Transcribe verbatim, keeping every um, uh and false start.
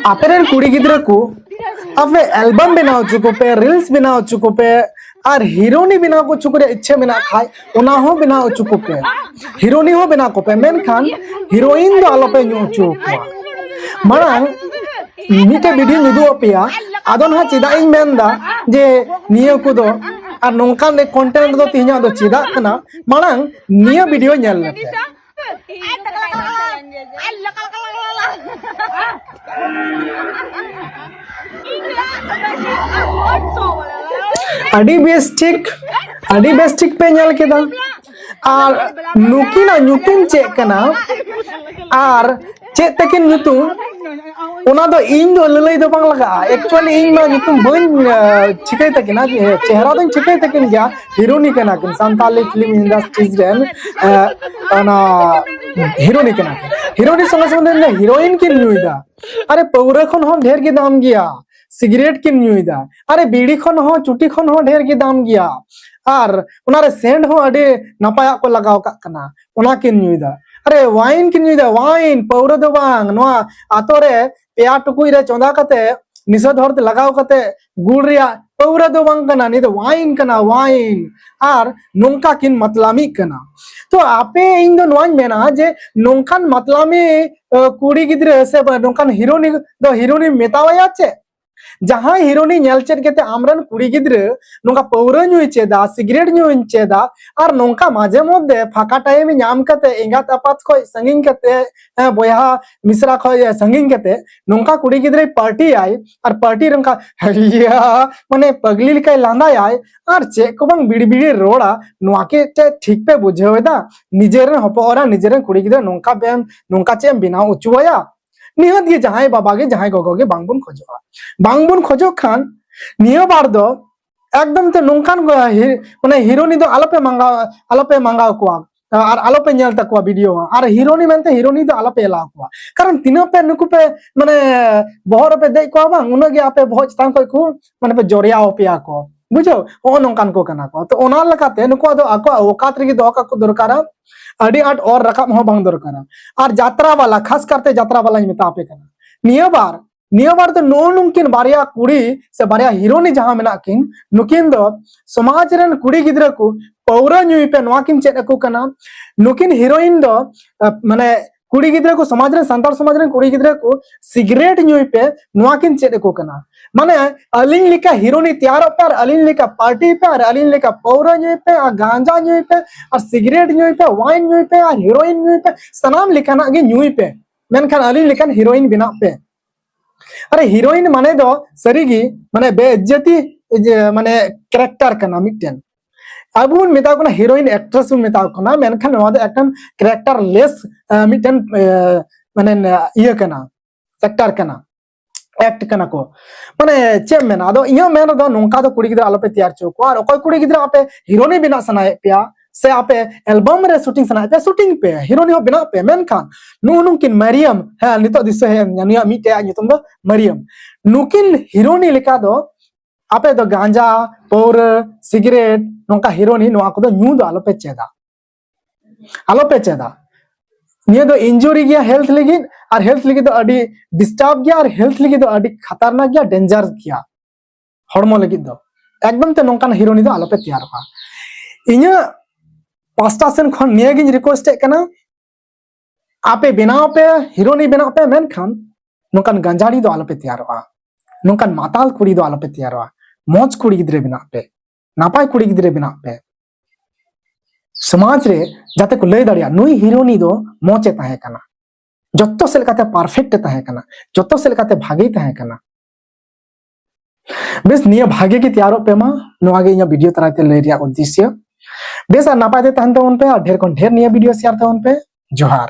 ᱟᱯᱮ ᱨᱮᱱ ᱠᱩᱲᱤ ᱜᱤᱫᱽᱨᱟᱹ ᱠᱚ ᱟᱯᱮ ᱮᱞᱵᱟᱢ ᱵᱮᱱᱟᱣ ᱦᱚᱪᱚ ᱠᱚᱯᱮ, ᱨᱤᱞᱥ ᱵᱮᱱᱟᱣ ᱦᱚᱪᱚ ᱠᱚᱯᱮ, ᱟᱨ ᱦᱤᱨᱳᱱᱤ ᱵᱮᱱᱟᱣ ᱦᱚᱪᱚ ᱠᱚ ᱨᱮᱭᱟᱜ ᱤᱪᱪᱷᱟᱹ ᱢᱮᱱᱟᱜ ᱠᱷᱟᱡ, ᱚᱱᱟ ᱦᱚᱸ ᱵᱮᱱᱟᱣ ᱦᱚᱪᱚ ᱠᱚᱯᱮ, ᱦᱤᱨᱳᱱᱤ ᱦᱚᱸ ᱵᱮᱱᱟᱣ ᱠᱚᱯᱮ, ᱢᱮᱱᱠᱷᱟᱱ ᱦᱤᱨᱳᱭᱤᱱ ᱫᱚ ᱟᱞᱚᱯᱮ ᱧᱩ ᱦᱚᱪᱚ ᱟᱠᱚᱣᱟ᱾ ᱢᱟᱲᱟᱝ ᱢᱤᱫᱴᱮᱡ ᱵᱷᱤᱰᱤᱭᱳᱧ ᱩᱫᱩᱜ ᱟᱯᱮᱭᱟ, ᱟᱫᱚ ᱱᱟᱦᱟᱜ ᱪᱮᱫᱟᱜ ᱤᱧ ᱢᱮᱱᱫᱟ ᱡᱮ ᱱᱤᱭᱟᱹ ᱠᱚᱫᱚ ᱟᱨ ᱱᱚᱝᱠᱟᱱ ᱠᱚᱱᱴᱮᱱᱴ ᱫᱚ ᱛᱮᱦᱮᱧᱟᱜ ᱫᱚ ᱪᱮᱫᱟᱜ ᱠᱟᱱᱟ, ᱢᱟᱲᱟᱝ ᱱᱤᱭᱟᱹ ᱵᱷᱤᱰᱤᱭᱳ ᱧᱮᱞ ᱞᱮᱯᱮ᱾ ᱟᱹᱰᱤ ᱵᱮᱥ ᱴᱷᱤᱠ, ᱟᱹᱰᱤ ᱵᱮᱥ ᱴᱷᱤᱠ ᱯᱮ ᱧᱮᱞ ᱠᱮᱫᱟ᱾ ᱟᱨ ᱱᱩᱠᱤᱱᱟᱜ ᱧᱩᱛᱩᱢ ᱪᱮᱫ ᱠᱟᱱᱟ ᱟᱨ ᱪᱮᱫ ᱛᱟᱹᱠᱤᱱ ᱧᱩᱛᱩᱢ, ᱚᱱᱟ ᱫᱚ ᱤᱧ ᱫᱚ ᱞᱟᱹᱞᱟᱹᱭ ᱫᱚ ᱵᱟᱝ ᱞᱟᱜᱟᱜᱼᱟ᱾ ᱮᱠᱪᱩᱭᱟᱞᱤ ᱤᱧ ᱢᱟ ᱧᱩᱛᱩᱢ ᱵᱟᱹᱧ, ᱟᱸ, ᱴᱷᱤᱠᱟᱹᱭ ᱛᱟᱹᱠᱤᱱᱟ, ᱪᱮᱦᱨᱟ ᱫᱚᱧ ᱴᱷᱤᱠᱟᱹᱭ ᱛᱟᱹᱠᱤᱱ ᱜᱮᱭᱟ᱾ ᱦᱤᱨᱳᱱᱤ ᱠᱟᱱᱟ ᱠᱤᱱ, ᱥᱟᱱᱛᱟᱞᱤ ᱯᱷᱤᱞᱢ ᱤᱱᱰᱟᱥᱴᱨᱤᱡᱽ ᱨᱮᱱ, ᱟᱸ, ᱚᱱᱟ ᱦᱤᱨᱳᱱᱤ ᱠᱟᱱᱟ ᱠᱤᱱ᱾ ᱦᱤᱨᱳᱱᱤ ᱥᱚᱸᱜᱮ ᱥᱚᱸᱜᱮ ᱛᱮ ᱦᱤᱨᱳᱭᱤᱱ ᱠᱤᱱ ᱧᱩᱭᱮᱫᱟ᱾ ᱟᱨᱮ, ᱯᱟᱹᱣᱨᱟᱹ ᱠᱷᱚᱱ ᱦᱚᱸ ᱰᱷᱮᱨ ᱜᱮ ᱫᱟᱢ ᱜᱮᱭᱟ, ᱥᱤᱜᱨᱮᱴ ᱠᱤᱱ ᱧᱩᱭᱮᱫᱟ᱾ ᱟᱨᱮ, ᱵᱤᱲᱤ ᱠᱷᱚᱱ ᱦᱚᱸ, ᱪᱩᱴᱤ ᱠᱷᱚᱱ ᱦᱚᱸ ᱰᱷᱮᱨ ᱜᱮ ᱫᱟᱢ ᱜᱮᱭᱟ᱾ ᱟᱨ ᱚᱱᱟᱨᱮ ᱥᱮᱱᱴ ᱦᱚᱸ ᱟᱹᱰᱤ ᱱᱟᱯᱟᱭᱟᱜ ᱠᱚ ᱞᱟᱜᱟᱣ ᱠᱟᱜ ᱠᱟᱱᱟ, ᱚᱱᱟ ᱠᱤᱱ ᱧᱩᱭᱮᱫᱟ᱾ ᱟᱨᱮ, ᱣᱟᱭᱤᱱ ᱠᱤᱱ ᱧᱩᱭᱮᱫᱟ, ᱣᱟᱭᱤᱱ, ᱯᱟᱹᱣᱨᱟᱹ ᱫᱚ ᱵᱟᱝ᱾ ᱱᱚᱣᱟ ᱟᱛᱳ ᱨᱮ ᱯᱮᱭᱟ ᱴᱩᱠᱩᱡ ᱨᱮ ᱪᱚᱸᱫᱟ ᱠᱟᱛᱮ, ᱱᱤᱥᱟᱹ ᱫᱷᱚᱨ ᱛᱮ ᱞᱟᱜᱟᱣ ᱠᱟᱛᱮ, ᱜᱩᱲ ᱨᱮᱭᱟᱜ ᱯᱟᱹᱣᱨᱟᱹ ᱫᱚ ᱵᱟᱝ ᱠᱟᱱᱟ, ᱱᱤᱭᱟᱹ ᱫᱚ ᱣᱟᱭᱤᱱ ᱠᱟᱱᱟ, ᱣᱟᱭᱤᱱ᱾ ᱟᱨ ᱱᱚᱝᱠᱟ ᱠᱤᱱ ᱢᱟᱛᱞᱟᱢᱤᱜ ᱠᱟᱱᱟ᱾ ᱛᱚ ᱟᱯᱮ, ᱤᱧ ᱫᱚ ᱱᱚᱣᱟᱧ ᱢᱮᱱᱟ ᱡᱮ ᱱᱚᱝᱠᱟᱱ ᱢᱟᱛᱞᱟᱢᱤ, ᱟᱹ, ᱠᱩᱲᱤ ᱜᱤᱫᱽᱨᱟᱹ ᱥᱮ ᱵᱟ-, ᱱᱚᱝᱠᱟᱱ ᱦᱤᱨᱳᱱᱤ ᱫᱚ ᱦᱤᱨᱳᱱᱤᱢ ᱢᱮᱛᱟᱣᱟᱭᱟ ᱪᱮᱫ? ᱡᱟᱦᱟᱸᱭ ᱦᱤᱨᱳᱱᱤ ᱧᱮᱞ ᱪᱮᱫ ᱠᱟᱛᱮ ᱟᱢᱨᱮᱱ ᱠᱩᱲᱤ ᱜᱤᱫᱽᱨᱟᱹ ᱱᱚᱝᱠᱟ ᱯᱟᱹᱣᱨᱟᱹ ᱧᱩᱭ ᱪᱮᱫᱟ, ᱥᱤᱜᱨᱮᱴ ᱧᱩᱭ ᱪᱮᱫᱟ, ᱟᱨ ᱱᱚᱝᱠᱟ ᱢᱟᱡᱷᱮ ᱢᱚᱫᱽᱫᱷᱮ ᱯᱷᱟᱸᱠᱟ ᱴᱟᱭᱤᱢ ᱧᱟᱢ ᱠᱟᱛᱮ ᱮᱸᱜᱟᱛ ᱟᱯᱟᱛ ᱠᱷᱚᱡ ᱥᱟᱺᱜᱤᱧ ᱠᱟᱛᱮ, ᱦᱮᱸ, ᱵᱚᱭᱦᱟ ᱢᱤᱥᱨᱟ ᱠᱷᱚᱡ ᱥᱟᱺᱜᱤᱧ ᱠᱟᱛᱮ ᱱᱚᱝᱠᱟ ᱠᱩᱲᱤ ᱜᱤᱫᱽᱨᱟᱹᱭ ᱯᱟᱨᱴᱤᱭᱟᱭ ᱟᱨ ᱯᱟᱨᱴᱤ ᱨᱮ ᱱᱚᱝᱠᱟ ᱦᱟᱹᱲᱤᱭᱟ, ᱢᱟᱱᱮ ᱯᱟᱜᱽᱞᱤ ᱞᱮᱠᱟᱭ ᱞᱟᱸᱫᱟᱭᱟᱭ ᱟᱨ ᱪᱮᱫ ᱠᱚ ᱵᱟᱝ ᱵᱤᱲᱵᱤᱲᱮ ᱨᱚᱲᱟ, ᱱᱚᱣᱟ ᱠᱤ ᱪᱮᱫ ᱴᱷᱤᱠ ᱯᱮ ᱵᱩᱡᱷᱟᱹᱣ ᱮᱫᱟ? ᱱᱤᱡᱮᱨᱮᱱ ᱦᱚᱯᱚᱱ ᱮᱨᱟ, ᱱᱤᱡᱮᱨᱮᱱ ᱠᱩᱲᱤ ᱜᱤᱫᱽᱨᱟᱹ ᱱᱚᱝᱠᱟ ᱵᱮᱱ, ᱱᱚᱝᱠᱟ ᱪᱮᱫ ᱮᱢ ᱵᱮᱱᱟᱣ ᱦᱚᱪᱚᱣᱟᱭᱟ? ᱱᱤᱦᱟᱹᱛ ᱜᱮ ᱡᱟᱦᱟᱸᱭ ᱵᱟᱵᱟ ᱜᱮ, ᱡᱟᱦᱟᱸᱭ ᱜᱚᱜᱚ ᱜᱮ ᱵᱟᱝᱵᱚᱱ ᱠᱷᱚᱡᱚᱜᱼᱟ, ᱵᱟᱝᱵᱚᱱ ᱠᱷᱚᱡᱚᱜ ᱠᱷᱟᱱ ᱱᱤᱭᱟᱹ ᱵᱟᱨ ᱫᱚ ᱮᱠᱫᱚᱢ ᱛᱮ ᱱᱚᱝᱠᱟᱱ ᱜᱚ-, ᱦᱤ-, ᱢᱟᱱᱮ ᱦᱤᱨᱳᱱᱤ ᱫᱚ ᱟᱞᱚᱯᱮ ᱢᱟᱸᱜᱟᱣ, ᱟᱞᱚᱯᱮ ᱢᱟᱸᱜᱟᱣ ᱠᱚᱣᱟ ᱟᱨ ᱟᱞᱚᱯᱮ ᱧᱮᱞ ᱛᱟᱠᱚᱣᱟ ᱵᱷᱤᱰᱤᱭᱳ ᱦᱚᱸ᱾ ᱟᱨ ᱦᱤᱨᱳᱱᱤ ᱢᱮᱱᱛᱮ ᱦᱤᱨᱳᱱᱤ ᱫᱚ ᱟᱞᱚᱯᱮ ᱮᱞᱟᱣ ᱠᱚᱣᱟ, ᱠᱟᱨᱚᱱ ᱛᱤᱱᱟᱹᱜ ᱯᱮ ᱱᱩᱠᱩ ᱯᱮ ᱢᱟᱱᱮ ᱵᱚᱦᱚᱜ ᱨᱮᱯᱮ ᱫᱮᱡ ᱠᱚᱣᱟ ᱵᱟᱝ, ᱩᱱᱟᱹᱜ ᱜᱮ ᱟᱯᱮ ᱵᱚᱦᱚᱜ ᱪᱮᱛᱟᱱ ᱠᱷᱚᱡ ᱠᱚ ᱢᱟᱱᱮ ᱯᱮ ᱡᱚᱨᱭᱟᱣ ᱯᱮᱭᱟ ᱠᱚ, ᱵᱩᱡᱷᱟᱹᱣ? ᱱᱚᱜᱼᱚ ᱱᱚᱝᱠᱟᱱ ᱠᱚ ᱠᱟᱱᱟ ᱠᱚ᱾ ᱛᱚ ᱚᱱᱟ ᱞᱮᱠᱟᱛᱮ ᱱᱩᱠᱩᱣᱟᱜ ᱫᱚ ᱟᱠᱚᱣᱟᱜ ᱚᱣᱠᱟᱛ ᱨᱮᱜᱮ ᱫᱚᱦᱚ ᱠᱟᱠᱚ ᱫᱚᱨᱠᱟᱨᱟ, ᱟᱹᱰᱤ ᱟᱸᱴ ᱚᱨ ᱨᱟᱠᱟᱵ ᱦᱚᱸ ᱵᱟᱝ ᱫᱚᱨᱠᱟᱨᱟ᱾ ᱟᱨ ᱡᱟᱛᱨᱟ ᱵᱟᱞᱟ, ᱠᱷᱟᱥ ᱠᱟᱨᱛᱮ ᱡᱟᱛᱨᱟ ᱵᱟᱞᱟᱧ ᱢᱮᱛᱟ ᱟᱯᱮ ᱠᱟᱱᱟ, ᱱᱤᱭᱟᱹ ᱵᱟᱨ ᱱᱤᱭᱟᱹ ᱵᱟᱨ ᱫᱚ ᱱᱩᱜᱼᱩ ᱱᱩᱝᱠᱤᱱ ᱵᱟᱨᱭᱟ ᱠᱩᱲᱤ ᱥᱮ ᱵᱟᱨᱭᱟ ᱦᱤᱨᱳᱱᱤ ᱡᱟᱦᱟᱸ ᱢᱮᱱᱟᱜ ᱠᱤᱱ, ᱱᱩᱠᱤᱱ ᱫᱚ ᱥᱚᱢᱟᱡᱽ ᱨᱮᱱ ᱠᱩᱲᱤ ᱜᱤᱫᱽᱨᱟᱹ ᱠᱚ ᱯᱟᱹᱣᱨᱟᱹ ᱧᱩᱭ ᱯᱮ ᱱᱚᱣᱟ ᱠᱤᱱ ᱪᱮᱫ ᱟᱠᱚ ᱠᱟᱱᱟ᱾ ᱱᱩᱠᱤᱱ ᱦᱤᱨᱳᱭᱤᱱ ᱫᱚ ᱟᱸ, ᱢᱟᱱᱮ ᱠᱩᱲᱤ ᱜᱤᱫᱽᱨᱟᱹ ᱠᱚ, ᱥᱚᱢᱟᱡᱽ ᱨᱮᱱ, ᱥᱟᱱᱛᱟᱲ ᱥᱚᱢᱟᱡᱽ ᱨᱮᱱ ᱠᱩᱲᱤ ᱜᱤᱫᱽᱨᱟᱹ ᱠᱚ ᱥᱤᱜᱨᱮᱴ ᱧᱩᱭ ᱯᱮ ᱱᱚᱣᱟ ᱠᱤᱱ ᱪᱮᱫ ᱟᱠᱚ ᱠᱟᱱᱟ᱾ ᱢᱟᱱᱮ ᱟᱹᱞᱤᱧ ᱞᱮᱠᱟ ᱦᱤᱨᱳᱱᱤ ᱛᱮᱭᱟᱨᱚᱜ ᱯᱮ ᱟᱨ ᱟᱹᱞᱤᱧ ᱞᱮᱠᱟ ᱯᱟᱨᱴᱤ ᱯᱮ ᱟᱨ ᱟᱹᱞᱤᱧ ᱞᱮᱠᱟ ᱯᱟᱹᱣᱨᱟᱹ ᱧᱩᱭ ᱯᱮ ᱟᱨ ᱜᱟᱸᱡᱟ ᱧᱩᱭ ᱯᱮ ᱟᱨ ᱥᱤᱜᱨᱮᱴ ᱧᱩᱭ ᱯᱮ, ᱣᱟᱭᱤᱱ ᱧᱩᱭ ᱯᱮ ᱟᱨ ᱦᱤᱨᱳᱭᱤᱱ ᱧᱩᱭ ᱯᱮ, ᱥᱟᱱᱟᱢ ᱞᱮᱠᱟᱱᱟᱜ ᱜᱮ ᱧᱩᱭ ᱯᱮ, ᱢᱮᱱᱠᱷᱟᱱ ᱟᱹᱞᱤᱧ ᱞᱮᱠᱟᱱ ᱦᱤᱨᱳᱭᱤᱱ ᱵᱮᱱᱟᱜ ᱯᱮ᱾ ᱟᱨᱮ ᱦᱤᱨᱳᱭᱤᱱ ᱢᱟᱱᱮ ᱫᱚ ᱥᱟᱹᱨᱤᱜᱮ ᱢᱟᱱᱮ ᱵᱮᱤᱡᱽᱡᱚᱛᱤ ᱡᱮ ᱢᱟᱱᱮ ᱠᱮᱨᱮᱠᱴᱟᱨ ᱠᱟᱱᱟ ᱢᱤᱫᱴᱮᱱ᱾ ᱟᱵᱚ ᱵᱚᱱ ᱢᱮᱛᱟ ᱠᱚ ᱠᱟᱱᱟ ᱦᱤᱨᱳᱭᱤᱱ, ᱮᱠᱴᱨᱮᱥ ᱵᱚᱱ ᱢᱮᱛᱟ ᱠᱚ ᱠᱟᱱᱟ, ᱢᱮᱱᱠᱷᱟᱱ ᱱᱚᱣᱟ ᱫᱚ ᱮᱠᱴᱮᱱ ᱠᱮᱨᱮᱠᱴᱟᱨ ᱞᱮᱥ ᱢᱤᱫᱴᱮᱱ ᱟᱸ, ᱢᱟᱱᱮ ᱤᱭᱟᱹ ᱠᱟᱱᱟ, ᱮᱠᱴᱟᱨ ᱠᱟᱱᱟ, ᱮᱠᱴ ᱠᱟᱱᱟ ᱠᱚ᱾ ᱢᱟᱱᱮ ᱪᱮᱫ ᱮᱢ ᱢᱮᱱᱟ? ᱟᱫᱚ ᱤᱧᱟᱹᱜ ᱢᱮᱱ ᱨᱮᱫᱚ ᱱᱚᱝᱠᱟ ᱫᱚ ᱠᱩᱲᱤ ᱜᱤᱫᱽᱨᱟᱹ ᱟᱞᱚᱯᱮ ᱛᱮᱭᱟᱨ ᱦᱚᱪᱚ ᱠᱚᱣᱟ᱾ ᱟᱨ ᱚᱠᱚᱭ ᱠᱩᱲᱤ ᱜᱤᱫᱽᱨᱟᱹ ᱟᱯᱮ ᱦᱤᱨᱳᱱᱤ ᱵᱮᱱᱟᱜ ᱥᱟᱱᱟᱭᱮᱫ ᱯᱮᱭᱟ ᱥᱮ ᱟᱯᱮ ᱮᱞᱵᱟᱢ ᱨᱮ ᱥᱩᱴᱤᱝ ᱥᱟᱱᱟᱭᱮᱫ ᱯᱮᱭᱟ, ᱥᱩᱴᱤᱝ ᱯᱮ, ᱦᱤᱨᱳᱱᱤ ᱦᱚᱸ ᱵᱮᱱᱟᱜ ᱯᱮ, ᱢᱮᱱᱠᱷᱟᱱ ᱱᱩᱜᱼᱩ ᱱᱩᱝᱠᱤᱱ ᱢᱟᱨᱤᱭᱟᱢ, ᱦᱮᱸ, ᱱᱤᱛᱚᱜ ᱫᱤᱥᱟᱹ ᱦᱮᱡ ᱮᱱ ᱜᱮᱭᱟ, ᱱᱩᱭᱟᱜ ᱢᱤᱫᱴᱮᱡ ᱟᱜ ᱧᱩᱛᱩᱢ ᱫᱚ ᱢᱟᱨᱤᱭᱟᱢ, ᱱᱩᱠᱤᱱ ᱦᱤᱨᱳᱱᱤ ᱞᱮᱠᱟ ᱫᱚ ᱟᱯᱮ ᱫᱚ ᱜᱟᱸᱡᱟ, ᱯᱟᱹᱣᱨᱟᱹ, ᱥᱤᱜᱨᱮᱴ, ᱱᱚᱝᱠᱟ ᱦᱤᱨᱳᱱᱤ, ᱱᱚᱣᱟ ᱠᱚᱫᱚ ᱧᱩ ᱫᱚ ᱟᱞᱚᱯᱮ ᱪᱮᱫᱟ, ᱟᱞᱚᱯᱮ ᱪᱮᱫᱟ᱾ ᱱᱤᱭᱟᱹ ᱫᱚ ᱤᱱᱡᱩᱨᱤ ᱜᱮᱭᱟ ᱦᱮᱞᱛᱷ ᱞᱟᱹᱜᱤᱫ, ᱟᱨ ᱦᱮᱞᱛᱷ ᱞᱟᱹᱜᱤᱫ ᱫᱚ ᱟᱹᱰᱤ ᱰᱤᱥᱴᱟᱨᱵ ᱜᱮᱭᱟ, ᱟᱨ ᱦᱮᱞᱛᱷ ᱞᱟᱹᱜᱤᱫ ᱫᱚ ᱟᱹᱰᱤ ᱠᱷᱟᱛᱟᱨᱱᱟᱠ ᱜᱮᱭᱟ, ᱰᱮᱧᱡᱟᱨ ᱜᱮᱭᱟ ᱦᱚᱲᱢᱚ ᱞᱟᱹᱜᱤᱫ ᱫᱚ᱾ ᱮᱠᱫᱚᱢ ᱛᱮ ᱱᱚᱝᱠᱟᱱ ᱦᱤᱨᱳᱱᱤ ᱫᱚ ᱟᱞᱚᱯᱮ ᱛᱮᱭᱟᱨᱚᱜᱼᱟ᱾ ᱤᱧᱟᱹᱜ ᱯᱟᱥᱴᱟ ᱥᱮᱱ ᱠᱷᱚᱱ ᱱᱤᱭᱟᱹᱜᱤᱧ ᱨᱤᱠᱩᱭᱮᱥᱴ ᱮᱫ ᱠᱟᱱᱟ, ᱟᱯᱮ ᱵᱮᱱᱟᱣ ᱯᱮ, ᱦᱤᱨᱳᱱᱤ ᱵᱮᱱᱟᱜ ᱯᱮ, ᱢᱮᱱᱠᱷᱟᱱ ᱱᱚᱝᱠᱟᱱ ᱜᱟᱸᱡᱟᱲᱤ ᱫᱚ ᱟᱞᱚᱯᱮ ᱛᱮᱭᱟᱨᱚᱜᱼᱟ, ᱱᱚᱝᱠᱟᱱ ᱢᱟᱛᱟᱞ ᱠᱩᱲᱤ ᱫᱚ ᱟᱞᱚᱯᱮ ᱛᱮᱭᱟᱨᱚᱜᱼᱟ᱾ ᱢᱚᱡᱽ ᱠᱩᱲᱤ ᱜᱤᱫᱽᱨᱟᱹ ᱵᱮᱱᱟᱜ ᱯᱮ, ᱱᱟᱯᱟᱭ ᱠᱩᱲᱤ ᱜᱤᱫᱽᱨᱟᱹ ᱵᱮᱱᱟᱜ ᱯᱮ᱾ ᱥᱚᱢᱟᱡᱽ ᱨᱮ ᱡᱟᱛᱮ ᱠᱚ ᱞᱟᱹᱭ ᱫᱟᱲᱮᱭᱟᱜ, ᱱᱩᱭ ᱦᱤᱨᱳᱱᱤ ᱫᱚ ᱢᱚᱡᱽ ᱮ ᱛᱟᱦᱮᱸ ᱠᱟᱱᱟ, ᱡᱚᱛᱚ ᱥᱮᱫ ᱞᱮᱠᱟᱛᱮ ᱯᱟᱨᱯᱷᱮᱠᱴ ᱮ ᱛᱟᱦᱮᱸ ᱠᱟᱱᱟ, ᱡᱚᱛᱚ ᱥᱮᱫ ᱞᱮᱠᱟᱛᱮ ᱵᱷᱟᱜᱮᱭ ᱛᱟᱦᱮᱸ ᱠᱟᱱᱟ᱾ ᱵᱮᱥ, ᱱᱤᱭᱟᱹ ᱵᱷᱟᱜᱮ ᱜᱮ ᱛᱮᱭᱟᱨᱚᱜ ᱯᱮ ᱢᱟ, ᱱᱚᱣᱟ ᱜᱮ ᱤᱧᱟᱹᱜ ᱵᱷᱤᱰᱤᱭᱳ ᱛᱟᱞᱟᱛᱮ ᱞᱟᱹᱭ ᱨᱮᱭᱟᱜ ᱩᱫᱽᱫᱮᱥᱥᱚ᱾ ᱵᱮᱥ, ᱟᱨ ᱱᱟᱯᱟᱭ ᱛᱮ ᱛᱟᱦᱮᱱ ᱛᱟᱵᱚᱱ ᱯᱮ, ᱟᱨ ᱰᱷᱮᱨ ᱠᱷᱚᱱ ᱰᱷᱮᱨ ᱱᱤᱭᱟᱹ ᱵᱷᱤᱰᱤᱭᱳ ᱥᱮᱭᱟᱨ ᱛᱟᱵᱚᱱ ᱯᱮ᱾ ᱡᱚᱦᱟᱨ᱾